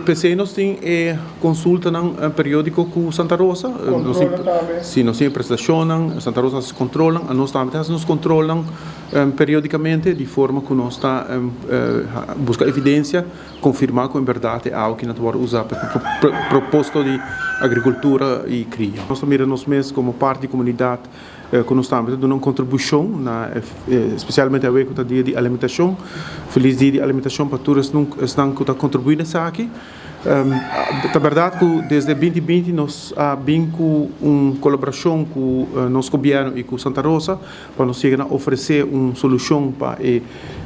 P'esei nos tin e konsultanan periódiko ku Santa Rosa. Kontrolnan tambe. Si, nos tin e prestashonnan, Santa Rosa hasi kontrolnan, anos tambe ta hasi nos kontrolnan periódikamente di forma ku nos ta buska evidensia, konfirmá ku en bèrdat e awa kinan ta wòrdu usá pa e propósito di agrikultura i kria. Nos ta mira nos mes komo parti di komunidat Ku nos tambe ta duna un kontribushon na spesialmente awe ku ta dia di alimentashon. Felis dia di alimentashon pa tur esnan ku ta kontribuí na esaki. Ta bèrdat ku desde 2020 nos a bin ku un kolaborashon ku nos gobièrnu i ku Santa Rosa pa nos yega na ofresé un solushon pa e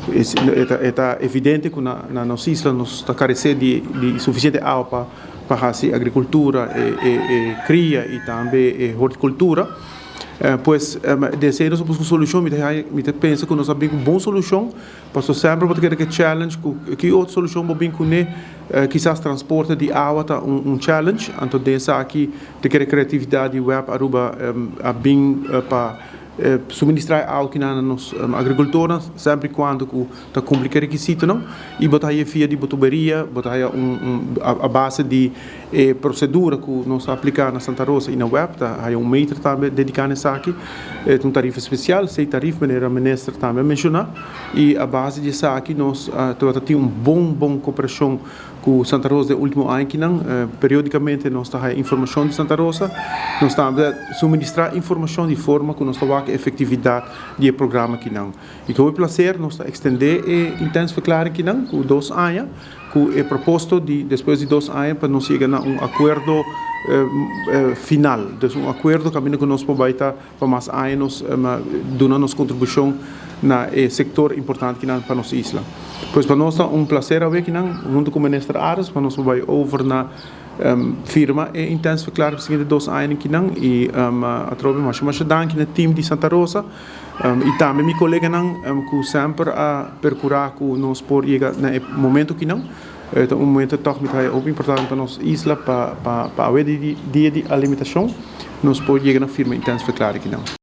e ta evidente ku na nos isla nos ta karesé di sufisiente awa pa pa hasi agrikultura e kria i tambe e hortikultura. Pues den esei nos a buska un solushon, mi ta haña, mi ta pensa ku nos a bin ku un bon solushon, pasobra semper bo ta keda ku e challenge ku ki otro solushon bo bin kuné, kisas transporte di awa ta un challenge, anto den esaki ta kere kreatividat di web Aruba a bin pa suministrá e awa kinan na nos agrikultornan semper i kuando ku ta kumpli ku e rekisitonan i bo ta haya via di bo tuberia, bo ta haya un a base di e prosedura ku nos ta apliká na Santa Rosa i na web ta haya un meter tambe dediká na esaki. E ta un tarifa spesial, sei tarif manera minister tambe a menshoná i a base di esaki nos tabata tin un bon bon koperashon ku Santa Rosa den ultimo añakinan. Periodikamente nos ta haya informashon di Santa Rosa, nos tambe ta suministrá informashon di forma ku nos ta wak e efektividat di e programa kinan. I ku hopi plaser nos ta ekstendé e intensverklaring kinan ku 2 aña, ku e proposto di despues di 2 aña pa nos yega na un akuerdo final. Dus un akuerdo kaminda ku nos por bai ta pa mas aña nos duna nos kontribushon na e sektor importante kinan pa nos isla. Pues pa nos ta un plaser awe kinan huntu ku Minister Arends pa nos por bai over na firma e intensverklaring pa siguiente 2 añanan kinan i atrobe masha masha danki na team di Santa Rosa. I tambe mi koleganan ku semper a perkurá ku nos por yega na e momento kinan. E ta un momento tòg mi ta haya hopi importante pa nos isla pa pa awe di dia di alimentashon nos por yega na firma intensverklaring kinan.